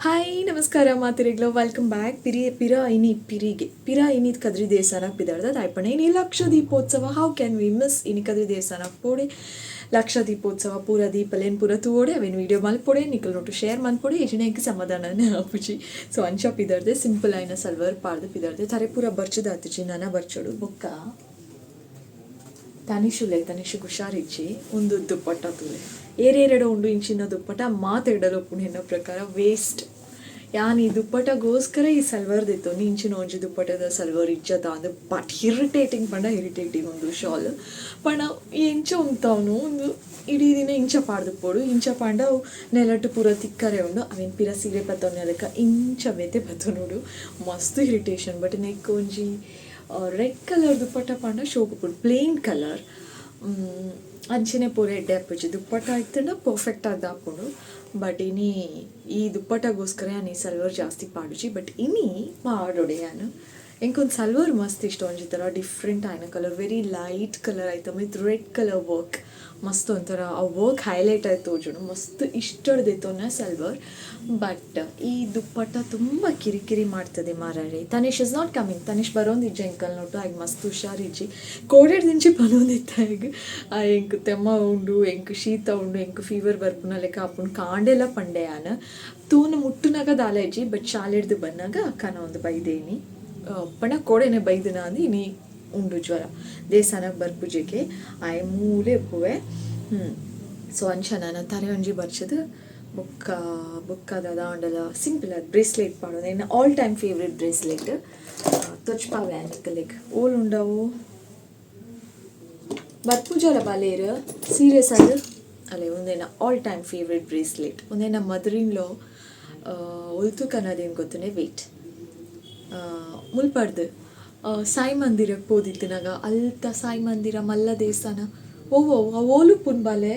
Hi, ನಮಸ್ಕಾರ ಮಾತಿರಿಗ್ಲ, welcome back. ಪಿರಿ ಪಿರ ಇನಿ ಪಿರಿಗೆ ಪಿರ ಇನಿದ್ ಕದ್ರಿ ದೇವಸ್ಥಾನ ಪಿದಾಡ್ದ ದಾಯ್ಪಣ ಇನಿ Laksha Deepotsava. How can we miss? ಇನಿ ಕದ್ರಿ ದೇವಸ್ಥಾನ ಪೋಡೆ, ಲಕ್ಷ ದೀಪೋತ್ಸವ ಪೂರ ದೀಪಲೇನ್ ಪೂರ ತೂವೊಡೆ, ಅವೇನು ವೀಡಿಯೋ ಮಲ್ಪೊಡೆ, ನಿಕಲ್ ನೋಟು ಶೇರ್ ಮಲ್ಪೊಡೆ. ಇಜಿನ ಎಂಕ್ ಸಮಾಧಾನ ಆಪುಜಿ. ಸೊ ಅಂಚ ಪಿದಾಡ್ದೆ. ಸಿಂಪಲ್ ಆಯಿನ ಸಲ್ವಾರ್ ಪಾಡ್ದು ಪಿದಾಡ್ದೆ. ತರೆ ಪೂರ ಬರ್ಚದಾತಿಜಿ, ನನ ಬರ್ಚೊಡು. ಬೊಕ್ಕ ತನಿಷುಲೆ, ತನಿಷು ಹುಷಾರಿಜ್ಜಿ. ಒಂದು ದುಪ್ಪಟ್ಟ ತೂಲೆ, ಏರೇರೆಡ ಉಂಡು ಇಂಚಿನ ದುಪ್ಪಟ? ಮಾತೆಡಲ ಉಪ್ಪುಂಡು. ಎನ್ನ ಪ್ರಕಾರ ವೇಸ್ಟ್. ಯಾನ್ ಈ ದುಪ್ಪಟಗೋಸ್ಕರ ಈ ಸಲ್ವಾರ್ ದೆತ್ತೊಂದು. ಇಂಚಿನ ಒಂಜಿ ದುಪ್ಪಟದ ಸಲ್ವಾರ್ ಇಜ್ಜತ ಅಂದ್. ಬಟ್ ಇರಿಟೇಟಿಂಗ್ ಪಂಡ ಇರಿಟೇಟಿಂಗ್ ಉಂದು ಶಾಲ್. ಪಂಡ ಎಂಚ ಉಂತಾವನು? ಉಂದು ಇಡೀ ದಿನ ಇಂಚ ಪಾಡ್ದುಪ್ಪೊಡು. ಇಂಚ ಪಾಂಡ ಅವು ನೆಲಟ್ ಪೂರ ತಿಕ್ಕರೆ ಉಂಡು. ಅವೆನ್ ಪಿರ ಸೀರೆ ಪತ್ತೊಂದಿನಲೆಕ್ಕ ಇಂಚ ಬೇತೆ ಪತ್ತೊನೊಡು. ಮಸ್ತ್ ಇರಿಟೇಷನ್. ಬಟ್ ನೆಕ್ಕ್ ಒಂಜಿ ರೆಡ್ ಕಲರ್ ದುಪ್ಪಟ ಪಂಡ ಶೋಕು ಉಪ್ಪುಂಡು. ಪ್ಲೇನ್ ಕಲರ್ ಅಂಚನೆ ಪೂರ ಎಡ್ಡೆ ಆಪುಜಿ. ದುಪ್ಪಟ ಇತ್ತ್ಂಡ ಪರ್ಫೆಕ್ಟ್ ಆದ್ ಆಪುಂಡು. ಬಟ್ ಇನಿ ಈ ದುಪ್ಪಟಗೋಸ್ಕರ ಯಾನ್ ಈ ಸಲ್ವಾರ್ ಜಾಸ್ತಿ ಪಾಡುಜಿ. ಬಟ್ ಇನಿ ಪಾಡೊಡೆ ಯಾನ್. ಎಂಕೊಂದು ಸಲ್ವಾರ್ ಮಸ್ತ್ ಇಷ್ಟ. ಒಂಜಿ ಥರ ಡಿಫ್ರೆಂಟ್ ಆಯಿನ ಕಲರ್, ವೆರಿ ಲೈಟ್ ಕಲರ್ ಆಯ್ತ with red colour work. ಮಸ್ತ್ ಒಂಥರ ಆ ವರ್ಕ್ ಹೈಲೈಟ್ ಆಯ್ತು ತೋಜುಂಡು. ಮಸ್ತ್ ಇಷ್ಟಡ್ ದೆತ್ತೊನ್ನ ಸಲ್ವಾರ್. ಬಟ್ ಈ ದುಪ್ಪಟ್ಟ ತುಂಬ ಕಿರಿಕಿರಿ ಮಾಡ್ತದೆ ಮಾರಾರೆ. Tanish is not coming. Tanish ಬರೋಂದಿಜ್ಜ ಎಂಕಲ್ ನೋಟು. ಆಯ್ಗೆ ಮಸ್ತ್ ಹುಷಾರಿಜ್ಜಿ. ಕೋಡೆಡ್ ದಿಂಚಿ ಪನೊಂದಿತ್ತ ಆಯ್ಗ್, ಎಂಕ್ ತೆಮ್ಮ ಉಂಡು, ಎಂಕ್ ಶೀತ ಉಂಡು, ಎಂಕ್ ಫೀವರ್ ಬರ್ಪುನ ಲೆಕ್ಕ ಆಪುಂಡು ಕಾಂಡೆಲ ಪಂಡೆ ಯಾನ್. ತೂನು ಮುಟ್ಟುನಾಗ ದಾಲ ಇಜ್ಜಿ, ಬಟ್ ಶಾಲೆಡ್ದು ಬನ್ನಾಗ ಕನ ಒಂದು ಬೈದೇನಿ ಪಂಡ ಕೋಡೆನೆ ಬೈದಿನ ಅಂದ್. ಇನಿ ಉಂಡು ಜ್ವರ, ದೇವಸ್ಥಾನಕ್ಕೆ ಬರ್ಪುಜೆಗೆ ಆಯೆ, ಮೂಲೆ ಉಪ್ಪುವೆ. ಸೊ ಅಂಚ ನಾನು ತರೆ ಒಂಜಿ ಬರ್ಚದು ಬೊಕ್ಕ ಬೊಕ್ಕ ದಾದ ಆಂಡಲ ಸಿಂಪಲ್ ಆದ್ ಬ್ರೇಸ್ಲೆಟ್ ಪಾಡೋದು. ಎನ್ನ ಆಲ್ ಟೈಮ್ ಫೇವ್ರೆಟ್ ಬ್ರೇಸ್ಲೆಟ್ ತೊಚ್ಪಾವೆ ನಿಕಲೆಗ್. ಓಲ್ ಉಂಡವು? ಬರ್ಪುಜಲ ಬಾಲೇರ್ ಸೀರಿಯಸ್ ಆದ್. ಅಲೆ, ಉಂದೆನ ಆಲ್ ಟೈಮ್ ಫೇವ್ರೆಟ್ ಬ್ರೇಸ್ಲೆಟ್. ಉಂದೆನ ಮದರ್ ಇನ್ ಲಾ ಒಲ್ತು ಕನದೇನು ಗೊತ್ತುನೆ. ವೇಟ್, ಮುಲ್ಪಡ್ದು ಸಾಯಿ ಮಂದಿರಕ್ಕೆ ಪೋದಿತ್ತಿನಾಗ ಅಲ್ತ ಸಾಯಿ ಮಂದಿರ ಮಲ್ಲ ದೇವಸ್ಥಾನ ಓ ಓಲು ಉಪ್ಪುನ್ ಬಾಲೆ?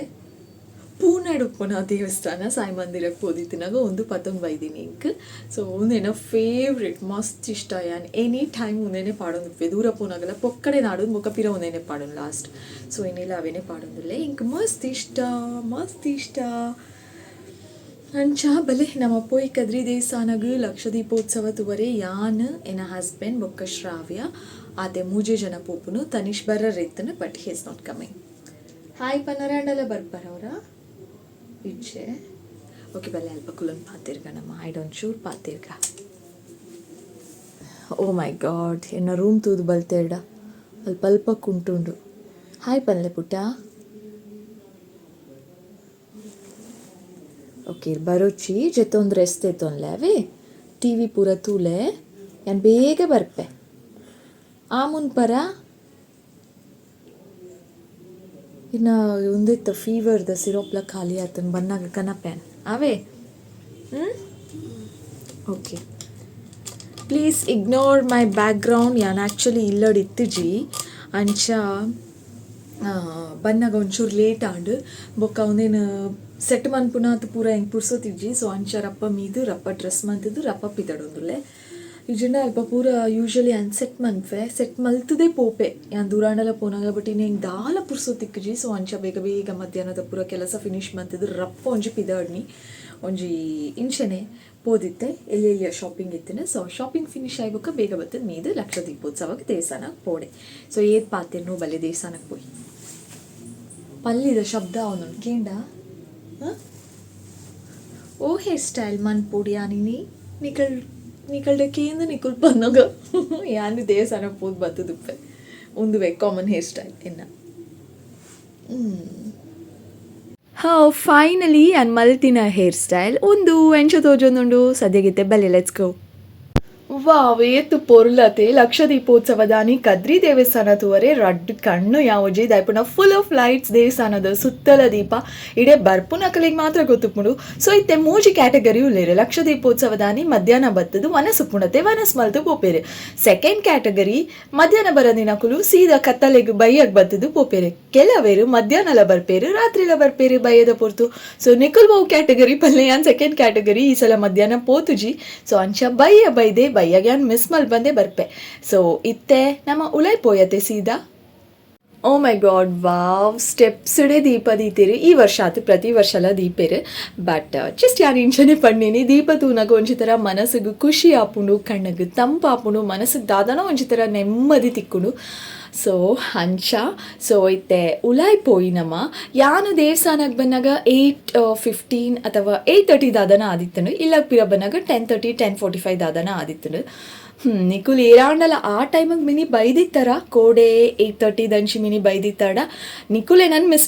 ಪೂನಾಡ್ ಉಪ್ಪುನ ದೇವಸ್ಥಾನ ಸಾಯಿ ಮಂದಿರಕ್ಕೆ ಪೋದಿತ್ತಿನಾಗ ಒಂದು ಪತೊಂದು ಬೈದಿನಿ ಎಂಕ್. ಸೊ ಉಂದೆನ ಫೇವ್ರೆಟ್, ಮಸ್ತ್ ಇಷ್ಟ. ಯಾನ್ ಎನಿ ಟೈಮ್ ಉಂದೆನೆ ಪಾಡೊಂದುಪ್ಪೆ. ದೂರ ಪೋನಾಗಲ ಪೊಕ್ಕಡೆ ನಾಡೊಂದು ಬೊಕ್ಕ ಪಿರ ಉಂದೆನೆ ಪಾಡೊಂದು ಲಾಸ್ಟ್. ಸೊ ಇನ್ನೆಲ್ಲ ಅವೇನೆ ಪಾಡೊಂದುಲ್ಲೆ. ಎಂಕ್ ಮಸ್ತ್ ಇಷ್ಟ, ಮಸ್ತ್ ಇಷ್ಟ. ಅಂಚ ಬಲೆ ನಮ್ಮ ಪೋಯಿ ಕದ್ರಿ ದೇವಸ್ಥಾನಗ್ ಲಕ್ಷ ದೀಪೋತ್ಸವ ತುವರೆ. ಯಾನ್, ಎನ್ನ ಹಸ್ಬೆಂಡ್ ಬೊಕ್ಕ ಶ್ರಾವ್ಯ ಆತೆ, ಮೂಜೆ ಜನ ಪೋಪುನು. Tanish ಬರ್ರರ್ ಇತ್ತನು, but he is not coming. Hi ಪನರಾಂಡಲ ಬರ್ಪರ ಅವರ ಇಚ್ಛೆ. ಓಕೆ, ಬಲ್ಲೆ ಅಲ್ಪ ಕುಲನ್ ಪಾತಿರ್ಗ ನಮ್ಮ. I don't sure ಪಾತಿರ್ಗ. ಓ ಮೈ ಗಾಡ್, ಎನ್ನ ರೂಮ್ ತೂದು ಬಲ್ತೇರ್ಡ ಅಲ್ಪ ಅಲ್ಪ ಕುಂಟುಂಡು. ಹಾಯ್ ಪನ್ಲೆ ಪುಟ್ಟ. ಓಕೆ, ಬರೋಚಿ ಜೆತ್ತೊಂದು ರೆಸ್ಟ್ ದೆತ್ತೊನ್ಲೆ ಅವೇ. ಟಿವಿ ಪೂರ ತೂಲೆ, ಯಾನ್ ಬೇಗ ಬರ್ಪೆ. ಆ ಮುನ್ಪರ ಇನ್ನ ಉಂದೆತ್ತ ಫೀವರ್ದ ಸಿರೋಪ್ಲ ಖಾಲಿ ಆತನ್, ಬನ್ನಾಗ ಕನಪೇನ್ ಅವೇ. ಹ್ಞೂ, okay. Please ignore my background. ಯಾನ್ ಆ್ಯಕ್ಚುಲಿ ಇಲ್ಲಡ್ ಇತ್ತಿಜಿ. ಅಂಚ ಬನ್ನಗ ಒಂಚೂರು ಲೇಟ್ ಆಂಡ್. ಬೊಕ್ಕ ಉಂದೆನ್ ಸೆಟ್ ಮನ್ಪುನಾತ್ ಪೂರ ಎಂಕ್ ಪುರ್ಸೊತಿಜ್ಜಿ. ಸೊ ಅಂಚ ರಪ್ಪ ಮೀದ್, ರಪ್ಪ ಡ್ರೆಸ್ ಮಂತುದು, ರಪ್ಪ ಪಿದಡೊಂದುಲ್ಲೆ. ಇಜ್ಜಿಂಡ ಅಲ್ಪ ಪೂರ ಯೂಶಲಿ ಯಾನ್ ಸೆಟ್ ಮನ್ಪೆ, ಸೆಟ್ ಮಲ್ತುದೇ ಪೋಪೆ ಯಾನ್ ದೂರಾಂಡಲ ಪೋನಾಗ. ಬಟ್ ಇನಿ ಎಂಕ್ ದಾಲ ಪುರ್ಸೊತ್ತು ತಿಕ್ಕುಜಿ. ಸೊ ಅಂಚ ಬೇಗ ಬೇಗ ಮಧ್ಯಾಹ್ನದ ಪೂರ ಕೆಲಸ ಫಿನಿಶ್ ಮಂತುದು ರಪ್ಪ ಒಂಜಿ ಪಿದಾಡ್ನಿ. ಒಂಜಿ ಇಂಚನೆ ಪೋದಿತ್ತೆ, ಎಲ್ಯ ಎಲ್ಯ ಶಾಪಿಂಗ್ ಇತ್ತಿನ. ಸೊ ಶಾಪಿಂಗ್ ಫಿನಿಶ್ ಆಯಿ ಬೊಕ್ಕ ಬೇಗ ಬತ್ತದ್ ಮೀದ್ ಲಕ್ಷ ದೀಪೋತ್ಸವಕ್ಕೆ ದೇವಸ್ಥಾನಕ್ಕೆ ಪೋಡೆ. ಸೊ ಏತ್ ಪಾತೆರ್ನೋ? ಬಲೆ ದೇವಸ್ಥಾನಕ್ಕೆ ಪೋಯಿ. ಪಲ್ಲಿದ ಶಬ್ದ ಅವನು ಕೇಂಡ. ಓ ಹೇರ್ ಸ್ಟೈಲ್ ಮನ್ಪೊಡು ಯಾನಿನಿ ನಿಕಲ್ ನಿಕಲ್ಡ ಕೇಂದು. ನಿಕುಲ್ ಪನ್ನಗ ಯಾನ್ ದೇವಸ್ಥಾನ ಪೋದು ಬತ್ತದುಪ್ಪೆ. ಉಂದುವೆ ಕಾಮನ್ ಹೇರ್ ಸ್ಟೈಲ್ ಎನ್ನ. ಹಾ, ಫೈನಲಿ ಯಾನ್ ಮಲ್ತಿನ ಹೇರ್ ಸ್ಟೈಲ್ ಉಂದು. ಎಂಚ ತೋಜೊಂದುಂಡು ಸದ್ಯಗಿತ್ತೆ? ಬಲೆ, let's go. Wow, ಏತ್ ಪೊರ್ಲತೆ! ಲಕ್ಷ ದೀಪೋತ್ಸವದಾನಿ ಕದ್ರಿ ದೇವಸ್ಥಾನ ತೂವರೆ ರಡ್ಡ್ ಕಣ್ಣು ಯಾವೊಜಿ. ದಾಯೆಪಂಡ ಫುಲ್ ಆಫ್ ಲೈಟ್ಸ್, ದೇವಸ್ಥಾನದ ಸುತ್ತಲ ದೀಪ. ಇಡೆ ಬರ್ಪುನಕಲೆಗ್ ಮಾತ್ರ ಗೊತ್ತುಪ್ಪುಂಡು. ಸೊ ಇತ್ತೆ ಮೂಜಿ ಕ್ಯಾಟಗರಿ ಉಲ್ಲೆರ್. ಲಕ್ಷ ದೀಪೋತ್ಸವದಾನಿ ಮಧ್ಯಾಹ್ನ ಬತ್ತುದು ವನಸ್ ಉಪ್ಪುಂಡತೆ, ವನಸ್ ಮಲ್ತ್ ಪೋಪೆರ್. ಸೆಕೆಂಡ್ ಕ್ಯಾಟಗರಿ, ಮಧ್ಯಾಹ್ನ ಬರಂದಿನಕುಲು ಸೀದಾ ಕತ್ತಲೆಗ್ ಬಯ್ಯಗ್ ಬತ್ತುದು ಪೋಪೆರ್. ಕೆಲವೆರ್ ಮಧ್ಯಾಹ್ನಲ ಬರ್ಪೆರ್, ರಾತ್ರಿಲ ಬರ್ಪೆರ್ ಬಯ್ಯದ ಪೊರ್ತು. ಸೊ ನಿಕುಲ್ ಒವು ಕ್ಯಾಟಗರಿ ಪಲ್ಲೆ? ಯಾನ್ ಸೆಕೆಂಡ್ ಕ್ಯಾಟಗರಿ. ಈ ಸಲ ಮಧ್ಯಾಹ್ನ ಪೋತುಜಿ. ಸೊ ಅಂಚ ಬಯ್ಯ ಬೈದೆ, ಬಯ್ಯಗ್ ಯಾನ್ ಮಿಸ್ ಮಲ್ಪಂದೆ ಬರ್ಪೆ. ಸೊ ಇತ್ತೆ ನಮ್ಮ ಉಲೈ ಪೋಯತೆ ಸೀದಾ. Oh my God, wow! Steps day ದೀಪ ದೀತೆರ್. ಈ ವರ್ಷ ಆತು, ಪ್ರತಿ ವರ್ಷಲ ದೀಪೆರ್. ಬಟ್ ಜಸ್ಟ್ ಯಾನ್ ಇಂಚನೆ ಪಂಡಿನಿ, ದೀಪ ತೂನಗ ಒಂಜಿ ತರ ಮನಸ್ಸುಗು ಖುಷಿ ಆಪುಂಡು, ಕಣ್ಣಗ್ ತಂಪಾಪುಂಡು, ಮನಸ್ಸುಗ್ ದಾದನ ಒಂಜಿ ತರ ನೆಮ್ಮದಿ ತಿಕ್ಕುಂಡು. ಸೊ ಅಂಚ. ಸೊ ಇತ್ತೆ ಉಲಾಯ್ ಪೋಯಿನಮ. ಯಾನ್ ದೇವಸ್ಥಾನಕ್ಕೆ ಬನ್ನಗ 8:15 ಅಥವಾ 8:30 ದಾದನ ಆದಿತ್ತುಂಡು. ಇಲ್ಲ ಪಿರ ಬನ್ನಗ 10:30, 10:45 ದಾದನ ಆದಿತ್ತುಂಡು. ನಿಕುಲು ಏರಾಂಡಲ ಆ ಟೈಮಿಗೆ ಮಿನಿ ಬೈದಿತ್ತರ, ಕೋಡೆ 8:30 ದಂಚಿ ಮಿನಿ ಬೈದಿತ್ತಾಡ, ನಿಕುಲೆ ನನ್ ಮಿಸ್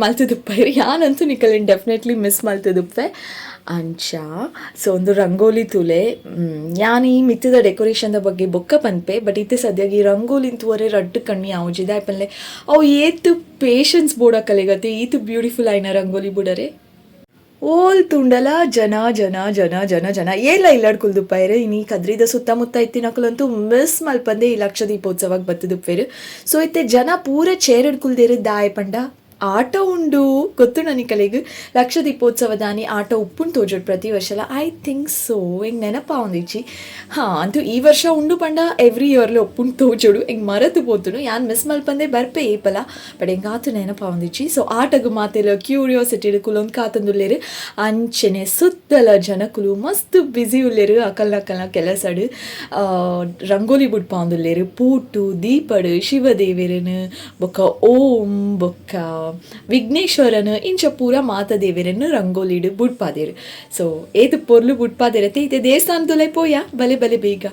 ಮಲ್ತುದುಪ್ಪೈರ್. ಯಾನಂತೂ ನಿಕಲೆನ್ ಡೆಫಿನೆಟ್ಲಿ ಮಿಸ್ ಮಲ್ತುದುಪ್ಪೆ. ಅಂಚ ಸೊ ಒಂದು ರಂಗೋಲಿ ತೂಲೆ. ಯಾನ್ ಈ ಮಿತ್ತದ ಡೆಕೋರೇಷನ್ದ ಬಗ್ಗೆ ಬೊಕ್ಕ ಪನ್ಪೆ. ಬಟ್ ಇತ್ತೆ ಸದ್ಯಗ್ ಈ ರಂಗೋಲಿನ್ ತೂವರೆ ರಡ್ಡ್ ಕಣ್ಣಿ ಆವುಜಿ. ದಾಯೆ ಪನ್ಲೆ, ಅವು ಏತ್ ಪೇಷನ್ಸ್ ಬೋಡಕಲೆಗತೆ ಈತ್ ಬ್ಯೂಟಿಫುಲ್ ಆಯಿನ ರಂಗೋಲಿ ಬುಡರೆ. ಓಲ್ ತೂಂಡಲ ಜನ ಜನ ಜನ ಜನ ಜನ. ಏರ್ಲ ಇಲ್ಲಡ್ ಕುಲ್ದುಪ್ಪೆರ್. ಇನಿ ಕದ್ರಿದ ಸುತ್ತಮುತ್ತ ಇತ್ತಿನಕುಲಂತೂ ಮಿಸ್ ಮಲ್ಪಂದೆ ಈ ಲಕ್ಷ ದೀಪೋತ್ಸವಗ್ ಬತ್ತುದುಪ್ಪೆರ್. ಸೊ ಇತ್ತೆ ಜನ ಪೂರ ಚೇರ್ಡ್ ಕುಲ್ದೆರ್. ದಾಯೆ ಪಂಡ ಆಟ ಉಂಡು. ಗೊತ್ತುಂಡ ನಿಕಲೆಗ್, ಲಕ್ಷ ದೀಪೋತ್ಸವದಾನಿ ಆಟ ಉಪ್ಪುನ್ ತೋಜೊಡು ಪ್ರತಿ ವರ್ಷಲ. I think so, ಎಂಕ್ ನೆನಪಾವೊಂದಿಜ್ಜಿ. ಹಾ, ಅಂತೂ ಈ ವರ್ಷ ಉಂಡು ಪಂಡ ಎವ್ರಿ ಇಯರ್ಲ ಉಪ್ಪುನ್ ತೋಜೊಡು. ಎಂಕ್ ಮರತ್ ಪೋತುಂಡು. ಯಾನ್ ಮಿಸ್ ಮಲ್ಪಂದೆ ಬರ್ಪೆ ಏಪಲ, ಬಟ್ ಎಂಕ್ ಆತ್ ನೆನಪಾವೊಂದಿಜ್ಜಿ. ಸೊ ಆಟಗ್ ಮಾತೆಲ ಕ್ಯೂರಿಯಾಸಿಟಿಡ್ ಕುಲೊಂದು ಕಾತೊಂದುಲ್ಲೆರ್. ಅಂಚನೆ ಸುತ್ತಲ ಜನಕುಲು ಮಸ್ತ್ ಬ್ಯುಸಿ ಉಲ್ಲೆರ್. ಅಕಲ್ನ ಅಕಲ್ನ ಕೆಲಸಡ್ ರಂಗೋಲಿ ಬುಡ್ಪಾವೊಂದುಲ್ಲೆರ್. ಪೂಟು ದೀಪಡ್ ಶಿವದೇವೆರೆನ್, ಬೊಕ್ಕ ಓಂ, ಬೊಕ್ಕ ವಿಘ್ನೇಶ್ವರನ್, ಇಂಚ ಪೂರ ಮಾತ ದೇವೆರೆನ್ ರಂಗೋಲಿಡ್ ಬುಡ್ಪಾದೆರ್. ಸೊ ಏತ್ ಪೊರ್ಲು ಬುಡ್ಪಾದೆರತೆ. ಇತ್ತೆ ದೇವಸ್ಥಾನದೊಲೆ ಪೋಯ, ಬಲೆ ಬಲೆ ಬೇಗ.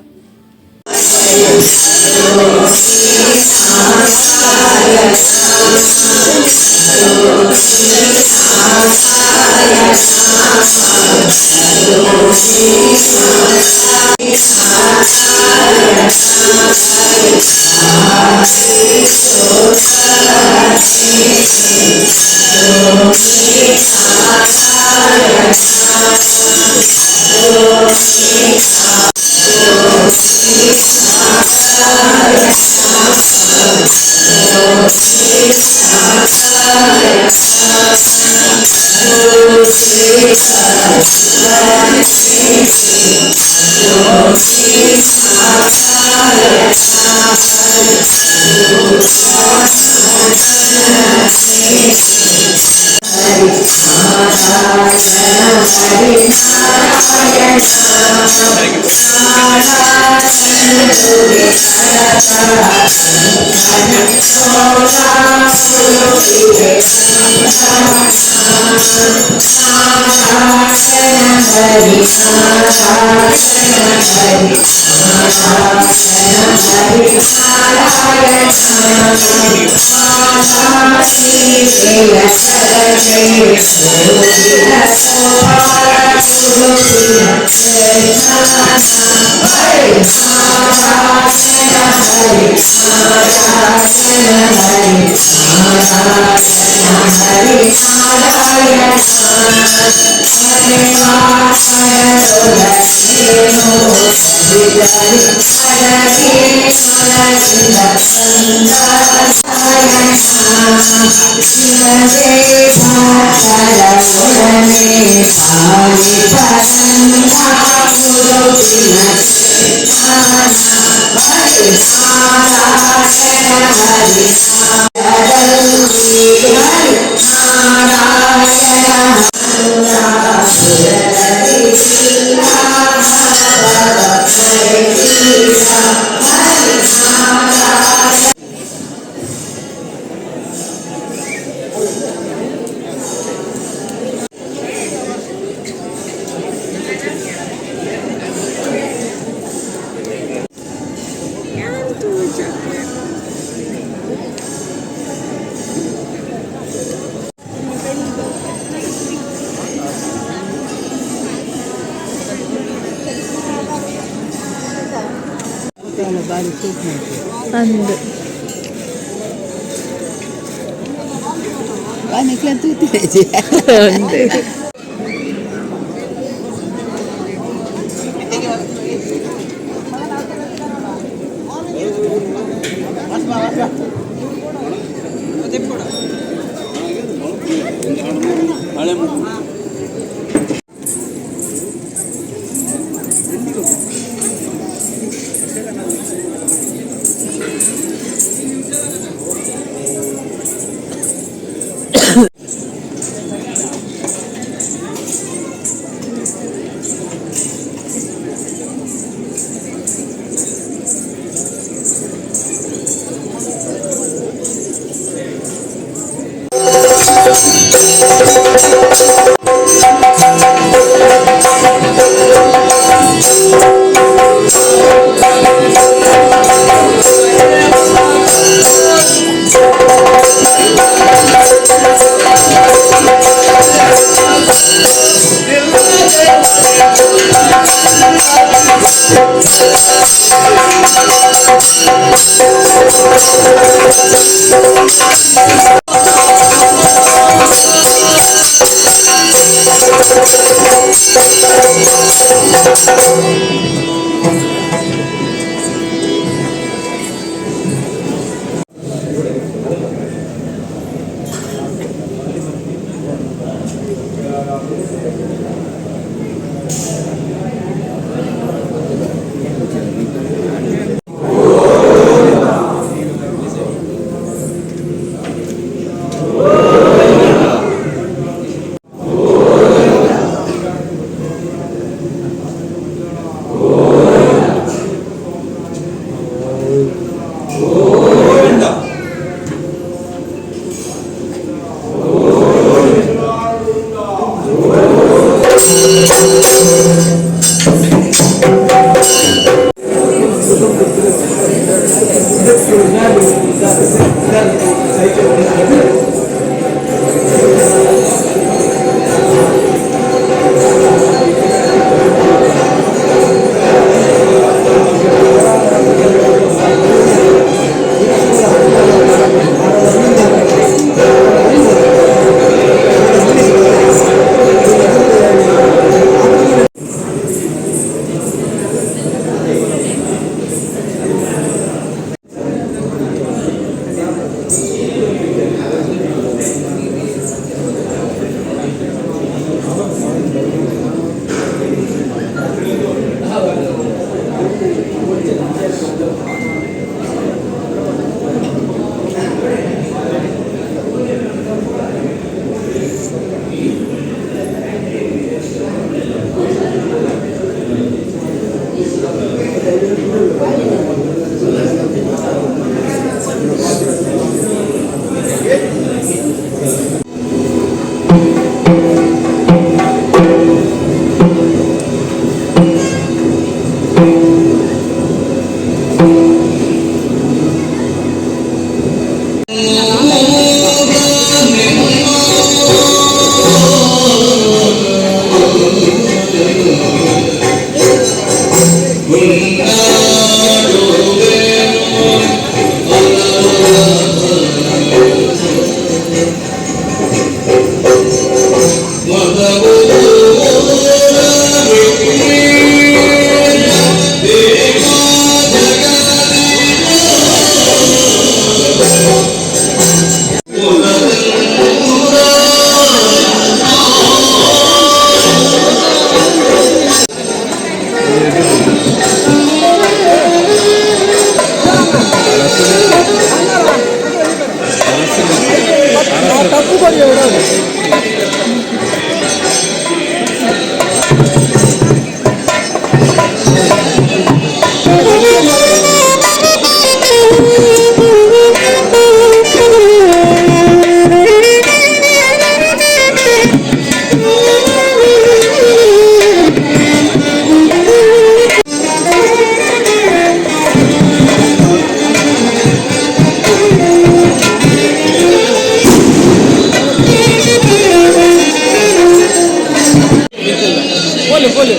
ಅಂದ್ ಅಂದ್.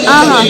ಆಹಾ.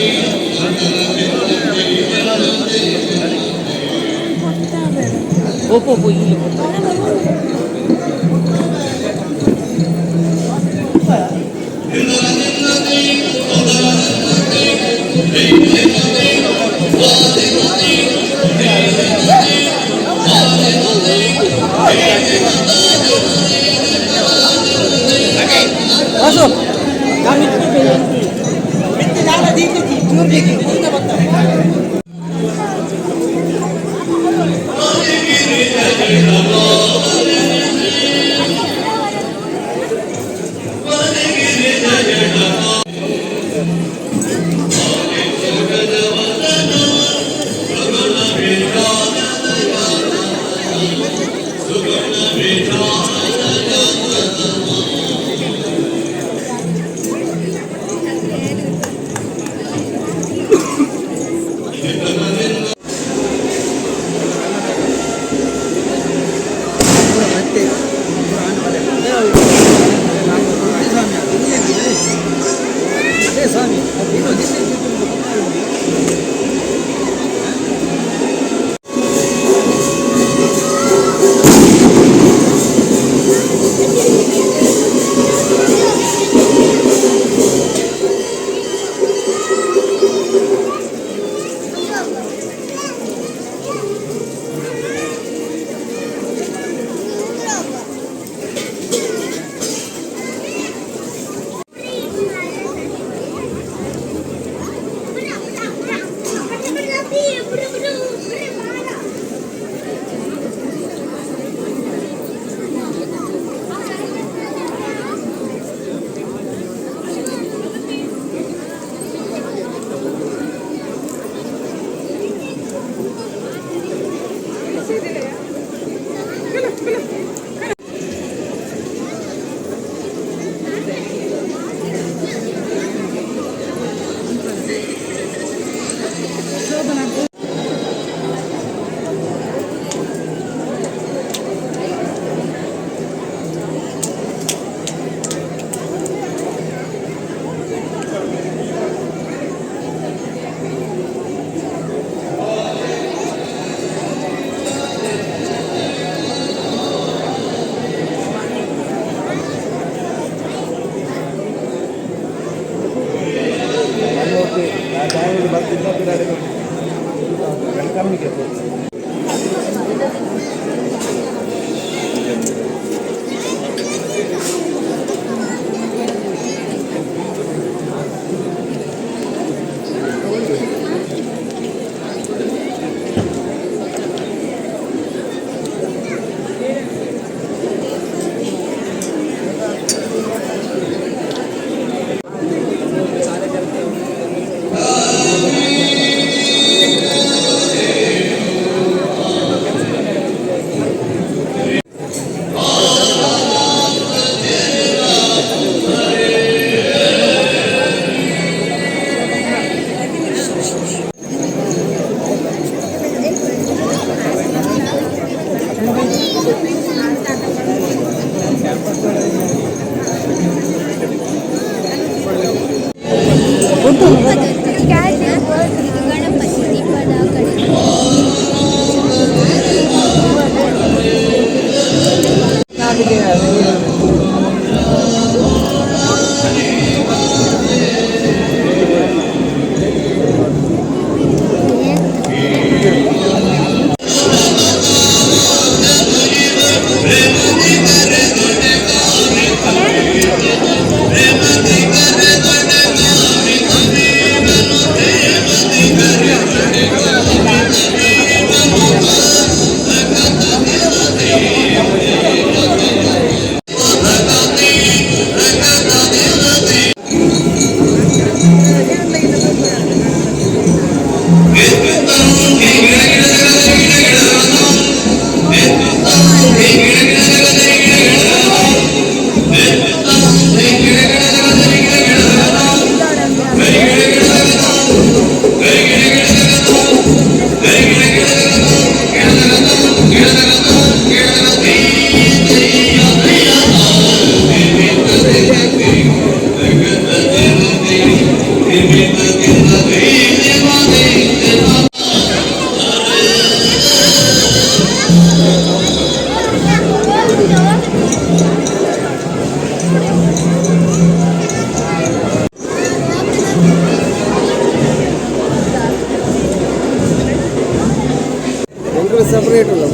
Separate ಉಲ್ಲ.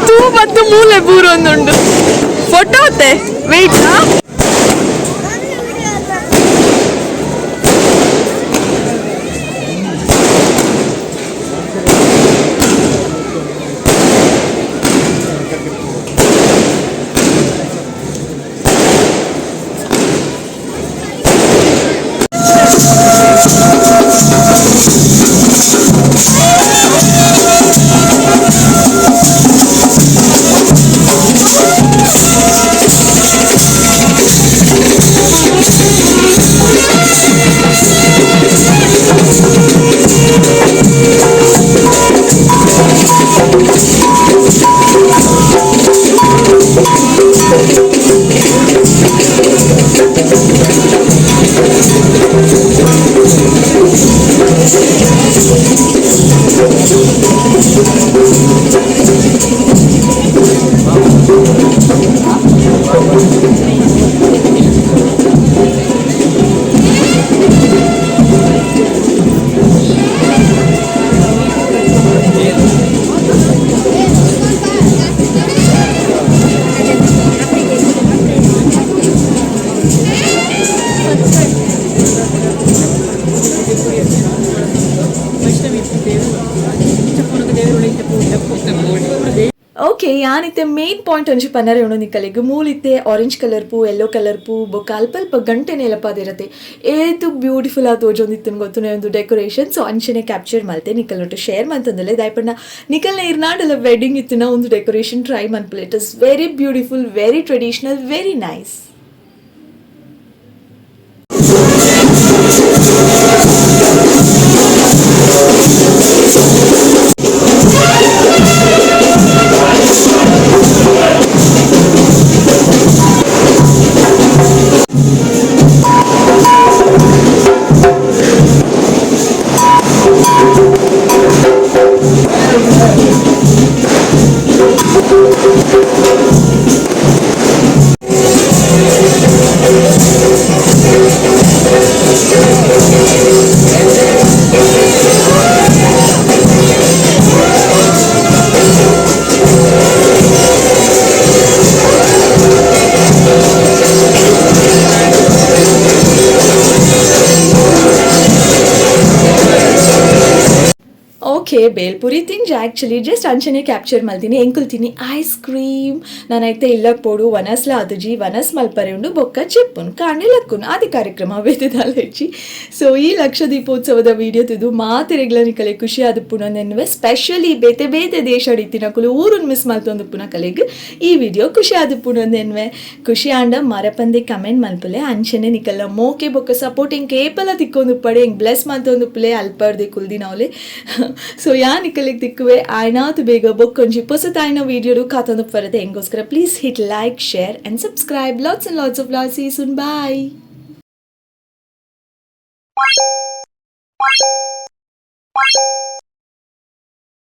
ತೂ ಮತ್ತು ಮೂಲೆ ಬೂರೊಂದುಂಡು ಫೋಟೋ ವೆಯ್ಟ್. ಓಕೆ, ಯಾನಿತ್ತೆ ಮೇನ್ ಪಾಯಿಂಟ್ ಒಂಜಿ ಪನ್ನರೆ ಉಂಡು ನಿಕಲೆಗ್. ಮೂಲಿತ್ತೆ ಆರೆಂಜ್ ಕಲರ್ ಪೂ, ಯೆಲ್ಲೋ ಕಲರ್ ಪೂ, ಬೊಕ್ಕ ಅಲ್ಪ ಅಲ್ಪ ಗಂಟೆ ನೆಲಪಾದಿರತ್ತೆ. ಏತು ಬ್ಯೂಟಿಫುಲ್ ಆದ್ ತೋಜೊಂದಿತ್ತುಂದು ಗೊತ್ತುನೆ ಒಂದು ಡೆಕೋರೇಷನ್. ಸೊ ಅಂಚನೆ ಕ್ಯಾಪ್ಚರ್ ಮಲ್ತೆ, ನಿಕಲೊಟ್ಟು ಶೇರ್ ಮಲ್ತೊಂದುಲ್ಲೆ. ದಾಯೆ ನಿಕಲ್ನ ಇರ್ನಾಂಡಲ ವೆಡ್ಡಿಂಗ್ ಇತ್ತಿನ ಒಂದು ಡೆಕೋರೇಷನ್ ಟ್ರೈ ಮನ್ಪುಲೆ. It is very beautiful, very traditional, very nice. Okay, bhelpuri ತಿಂಜ. ದಿಂಜ ಆಕ್ಚುಲಿ ಜಸ್ಟ್ ಅಂಚನೆ ಕ್ಯಾಪ್ಚರ್ ಮಲ್ತೀನಿ. ಎಂಕುಲ್ ತಿನ್ನಿ ಐಸ್ ಕ್ರೀಮ್. ನಾನೈತೆ ಇಲ್ಲಗ್ ಪೋಡು, ವನಸ್ಲ ಆತುಜಿ, ವನಸ್ ಮಲ್ಪರೆ ಉಂಡು. ಬೊಕ್ಕ ಚೆಪ್ಪುನ್ ಕಾಂಡೆ ಲಕ್ಕುನ್ ಆದಿ ಕಾರ್ಯಕ್ರಮ ಬೇತೆ. ಸೊ ಈ ಲಕ್ಷ ದೀಪೋತ್ಸವದ ವಿಡಿಯೋ ತುದು ಮಾತೆರೆಗ್ಲ ನಿಕಲೆ ಖುಷಿ ಆದುಪ್ಪುನ, ಸ್ಪೆಷಲಿ ಬೇತೆ ಬೇತೆ ದೇಶ ಇತ್ತಿನಕುಲು ಊರುನ್ ಮಿಸ್ ಮಲ್ತೊಂದುಪ್ಪುನ ಕಲೆಗ್ ಈ ವಿಡಿಯೋ ಖುಷಿ ಆದುಪ್ಪುನಂದೆನ್ವೆ. ಖುಷಿ ಆಂಡ ಮರಪಂದೆ ಕಮೆಂಟ್ ಮಲ್ಪುಲೆ. ಅಂಚನೆ ನಿಕಲ್ಲ ಮೋಕೆ ಬೊಕ್ಕ ಸಪೋರ್ಟಿಂಗ್ ಕೇಪಲ ತಿಕ್ಕೊಂದುಪ್ಪಡೆ, ಎಂಕ್ ಬ್ಲೆಸ್ ಮಲ್ತೊಂದುಪ್ಪುಲೆ ಅಲ್ಪರ್ದೆ ಕುಲ್ದಿನವ್ಲೆ. ಸೊ ಯಾ ನಿಕಲೆಗ್ ತಿಕ್ಕುವೆ ಆಯ್ನಾತು ಬೇಗ ಬೊಕ್ಕೊಂಜಿ ಪೊಸತಾಯ್ನ ವಿಡಿಯೋ ಕಾತೊಂದು ಬರುತ್ತೆ. ಎಂಗೋಸ್ಕರ please hit like, share and subscribe. Lots and lots of love. See soon, bye.